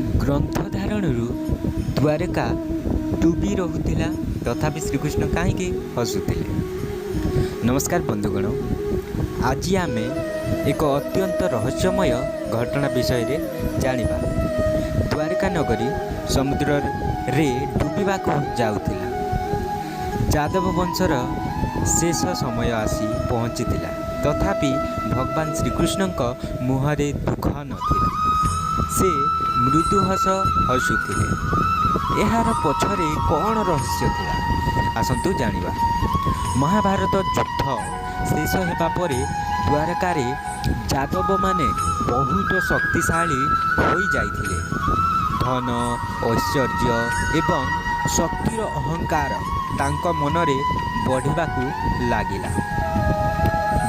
ଗ୍ରନ୍ଥ ଧାରଣରୁ ଦ୍ୱାରକା ଡୁବି ରହୁଥିଲା, ତଥାପି ଶ୍ରୀକୃଷ୍ଣ କାହିଁକି ହସୁଥିଲେ? ନମସ୍କାର ବନ୍ଧୁଗଣ, ଆଜି ଆମେ ଏକ ଅତ୍ୟନ୍ତ ରହସ୍ୟମୟ ଘଟଣା ବିଷୟରେ ଜାଣିବା। ଦ୍ୱାରକା ନଗରୀ ସମୁଦ୍ରରେ ଡୁବିବାକୁ ଯାଉଥିଲା। ଯାଦବ ବଂଶର ଶେଷ ସମୟ ଆସି ପହଞ୍ଚିଥିଲା। ତଥାପି ଭଗବାନ ଶ୍ରୀକୃଷ୍ଣଙ୍କ ମୁହଁରେ ଦୁଃଖ ନଥିଲା। ସେ ମୃଦୁ ହସ ହସୁଥିଲେ। ଏହାର ପଛରେ କ'ଣ ରହସ୍ୟ ଥିଲା, ଆସନ୍ତୁ ଜାଣିବା। ମହାଭାରତ ଯୁଦ୍ଧ ଶେଷ ହେବା ପରେ ଦ୍ୱାରକାରେ ଯାଦବମାନେ ବହୁତ ଶକ୍ତିଶାଳୀ ହୋଇଯାଇଥିଲେ। ଧନ, ଐଶ୍ୱର୍ଯ୍ୟ ଏବଂ ଶକ୍ତିର ଅହଙ୍କାର ତାଙ୍କ ମନରେ ବଢ଼ିବାକୁ ଲାଗିଲା।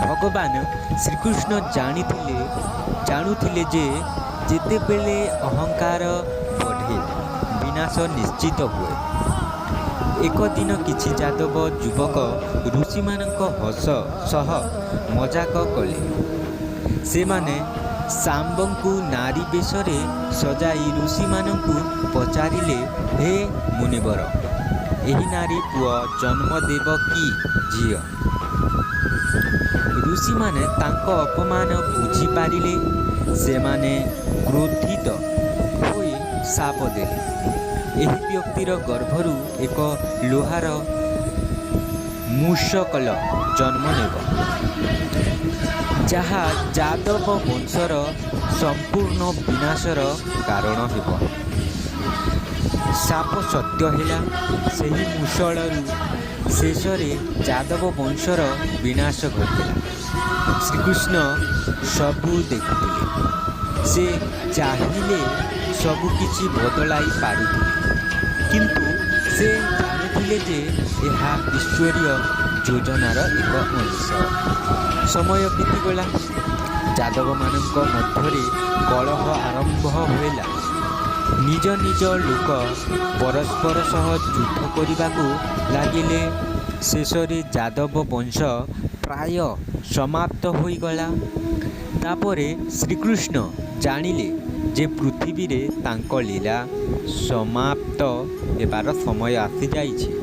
ଭଗବାନ ଶ୍ରୀକୃଷ୍ଣ ଜାଣୁଥିଲେ ଯେ ଯେତେବେଳେ ଅହଙ୍କାର ବଢ଼େ, ବିନାଶ ନିଶ୍ଚିତ ହୁଏ। ଏକ ଦିନ କିଛି ଯାଦବ ଯୁବକ ଋଷିମାନଙ୍କ ସହ ମଜାକ କଲେ। ସେମାନେ ଶାମ୍ବଙ୍କୁ ନାରୀ ବେଶରେ ସଜାଇ ଋଷିମାନଙ୍କୁ ପଚାରିଲେ, "ହେ ମୁନିବର, ଏହି ନାରୀ ପୁଅ ଜନ୍ମ ଦେବ କି ଝିଅ?" ଋଷିମାନେ ତାଙ୍କ ଅପମାନ ବୁଝିପାରିଲେ। ସେମାନେ କ୍ରୋଧିତ ହୋଇ ଶାପ ଦେଲେ, ଏହି ବ୍ୟକ୍ତିର ଗର୍ଭରୁ ଏକ ଲୁହାର ମୂଷଳ ଜନ୍ମ ନେବ, ଯାହା ଯାଦବ ବଂଶର ସମ୍ପୂର୍ଣ୍ଣ ବିନାଶର କାରଣ ହେବ। ଶାପ ସତ୍ୟ ହେଲା। ସେହି ମୂଷଳରୁ ଶେଷରେ ଯାଦବ ବଂଶର ବିନାଶ ଘଟିଲା। ଶ୍ରୀକୃଷ୍ଣ ସବୁ ଦେଖୁଥିଲେ। ସେ ଚାହିଁଲେ ସବୁକିଛି ବଦଳାଇ ପାରୁଥିଲେ। କିନ୍ତୁ ସେ ଜାଣୁଥିଲେ ଯେ ଏହା ଈଶ୍ୱରୀୟ ଯୋଜନାର ଏକ ଅଂଶ। ସମୟ ବିତିଗଲା। ଯାଦବମାନଙ୍କ ମଧ୍ୟରେ କଳହ ଆରମ୍ଭ ହେଲା। ନିଜ ନିଜ ଲୋକ ପରସ୍ପର ସହ ଯୁଦ୍ଧ କରିବାକୁ ଲାଗିଲେ। ଶେଷରେ ଯାଦବ ବଂଶ ପ୍ରାୟ ସମାପ୍ତ ହୋଇଗଲା। ତାପରେ ଶ୍ରୀକୃଷ୍ଣ ଜାଣିଲେ ଯେ ପୃଥିବୀରେ ତାଙ୍କ ଲୀଳା ସମାପ୍ତ ହେବାର ସମୟ ଆସିଯାଇଛି।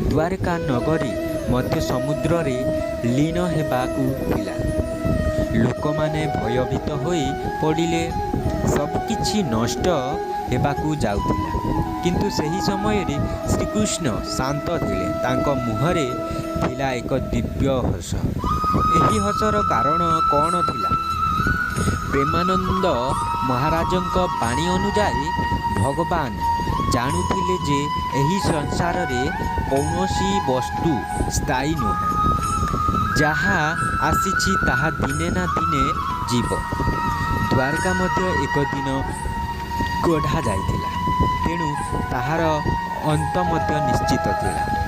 ଦ୍ୱାରକା ନଗରୀ ମଧ୍ୟ ସମୁଦ୍ରରେ ଲୀନ ହେବାକୁ ଥିଲା। ଲୋକମାନେ ଭୟଭୀତ ହୋଇ ପଡ଼ିଲେ। ସବୁକିଛି ନଷ୍ଟ ହେବାକୁ ଯାଉଥିଲା। କିନ୍ତୁ ସେହି ସମୟରେ ଶ୍ରୀକୃଷ୍ଣ ଶାନ୍ତ ଥିଲେ। ତାଙ୍କ ମୁହଁରେ ଥିଲା ଏକ ଦିବ୍ୟ ହସ। ଏହି ହସର କାରଣ କ'ଣ ଥିଲା? ପ୍ରେମାନନ୍ଦ ମହାରାଜଙ୍କ ବାଣୀ ଅନୁଯାୟୀ, ଭଗବାନ ଜାଣୁଥିଲେ ଯେ ଏହି ସଂସାରରେ କୌଣସି ବସ୍ତୁ ସ୍ଥାୟୀ ନୁହେଁ। ଯାହା ଆସିଛି, ତାହା ଦିନେ ନା ଦିନେ ଯିବ। ଦ୍ୱାରକା ମଧ୍ୟ ଏକ ଦିନ ଗଢ଼ା ଯାଇଥିଲା, ତେଣୁ ତାହାର ଅନ୍ତ ମଧ୍ୟ ନିଶ୍ଚିତ ଥିଲା।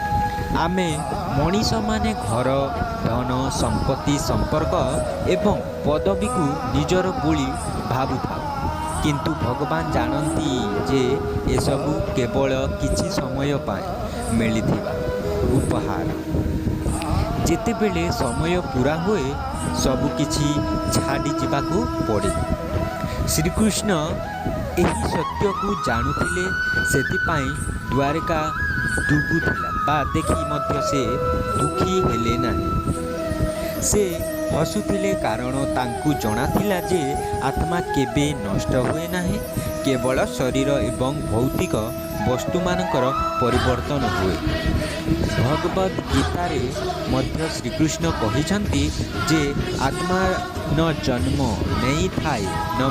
ଆମେ ମଣିଷମାନେ ଘର, ଧନ, ସମ୍ପତ୍ତି, ସମ୍ପର୍କ ଏବଂ ପଦବୀକୁ ନିଜର ବୋଲି ଭାବୁଥାଉ। କିନ୍ତୁ ଭଗବାନ ଜାଣନ୍ତି ଯେ ଏସବୁ କେବଳ କିଛି ସମୟ ପାଇଁ ମିଳିଥିବା ଉପହାର। ଯେତେବେଳେ ସମୟ ପୂରା ହୁଏ, ସବୁକିଛି ଛାଡ଼ି ଯିବାକୁ ପଡ଼େ। ଶ୍ରୀକୃଷ୍ଣ ଏହି ସତ୍ୟକୁ ଜାଣୁଥିଲେ। ସେଥିପାଇଁ ଦ୍ୱାରକା ଡୁବୁଥିଲା ବା ଦେଖି ମଧ୍ୟ ସେ ଦୁଃଖୀ ହେଲେ ନାହିଁ। ସେ ହସୁଥିଲେ, କାରଣ ତାଙ୍କୁ ଜଣାଥିଲା ଯେ ଆତ୍ମା କେବେ ନଷ୍ଟ ହୁଏ ନାହିଁ, କେବଳ ଶରୀର ଏବଂ ଭୌତିକ ବସ୍ତୁମାନଙ୍କର ପରିବର୍ତ୍ତନ ହୁଏ। ଭଗବଦ ଗୀତାରେ ମଧ୍ୟ ଶ୍ରୀକୃଷ୍ଣ କହିଛନ୍ତି ଯେ ଆତ୍ମା ନ ଜନ୍ମ ନେଇଥାଏ, ନ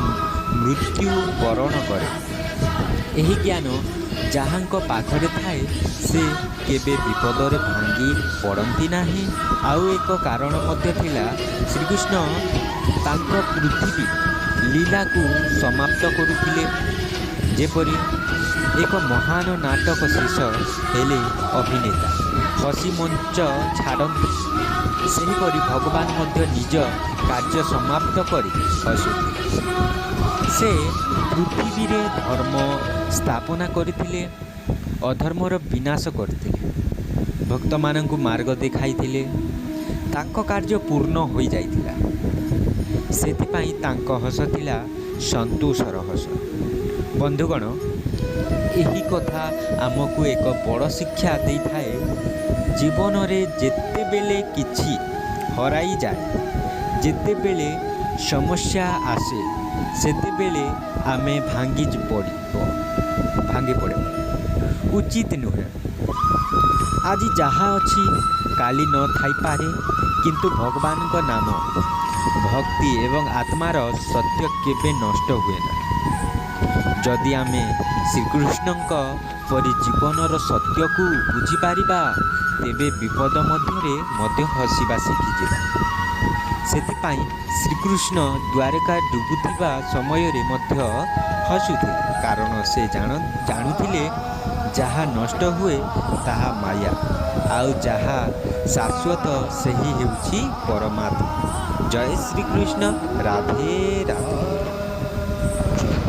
ମୃତ୍ୟୁ ବରଣ କରେ। ଏହି ଜ୍ଞାନ ଯାହାଙ୍କ ପାଖରେ ଥାଏ, ସେ କେବେ ବିପଦରେ ଭାଙ୍ଗି ପଡ଼ନ୍ତି ନାହିଁ। ଆଉ ଏକ କାରଣ ମଧ୍ୟ ଥିଲା। ଶ୍ରୀକୃଷ୍ଣ ତାଙ୍କ ପୃଥିବୀ ଲୀଳାକୁ ସମାପ୍ତ କରୁଥିଲେ। ଯେପରି ଏକ ମହାନ ନାଟକ ଶେଷ ହେଲେ ଅଭିନେତା ହସି ମଞ୍ଚ ଛାଡ଼ନ୍ତି, ସେହିପରି ଭଗବାନ ମଧ୍ୟ ନିଜ କାର୍ଯ୍ୟ ସମାପ୍ତ କରି ହସୁଥିଲେ। ସେ ପୃଥିବୀରେ ଧର୍ମ ସ୍ଥାପନା କରିଥିଲେ, ଅଧର୍ମର ବିନାଶ କରିଥିଲେ, ଭକ୍ତମାନଙ୍କୁ ମାର୍ଗ ଦେଖାଇଥିଲେ। ତାଙ୍କ କାର୍ଯ୍ୟ ପୂର୍ଣ୍ଣ ହୋଇଯାଇଥିଲା। ସେଥିପାଇଁ ତାଙ୍କ ହସ ଥିଲା ସନ୍ତୋଷର ହସ। ବନ୍ଧୁଗଣ, ଏହି କଥା ଆମକୁ ଏକ ବଡ଼ ଶିକ୍ଷା ଦେଇଥାଏ। ଜୀବନରେ ଯେତେବେଳେ କିଛି ହରାଇଯାଏ, ଯେତେବେଳେ ସମସ୍ୟା ଆସେ, ସେତେବେଳେ ଆମେ ଭାଙ୍ଗି ପଡ଼ିବ ଉଚିତ ନୁହେଁ। ଆଜି ଯାହା ଅଛି କାଲି ନଥାଇପାରେ, କିନ୍ତୁ ଭଗବାନଙ୍କ ନାମ, ଭକ୍ତି ଏବଂ ଆତ୍ମାର ସତ୍ୟ କେବେ ନଷ୍ଟ ହୁଏ ନା। ଯଦି ଆମେ ଶ୍ରୀକୃଷ୍ଣଙ୍କ ପରି ଜୀବନର ସତ୍ୟକୁ ବୁଝିପାରିବା, ତେବେ ବିପଦ ମଧ୍ୟରେ ମଧ୍ୟ ହସିବା ଶିଖିଯିବା। ସେଥିପାଇଁ ଶ୍ରୀକୃଷ୍ଣ ଦ୍ୱାରକା ଡୁବୁଥିବା ସମୟରେ ମଧ୍ୟ ହସୁଥିଲେ, କାରଣ ସେ ଜାଣୁଥିଲେ, ଯାହା ନଷ୍ଟ ହୁଏ ତାହା ମାୟା, ଆଉ ଯାହା ଶାଶ୍ୱତ ସେହି ହେଉଛି ପରମାତ୍ମା। ଜୟ ଶ୍ରୀକୃଷ୍ଣ, ରାଧେ ରାଧେ।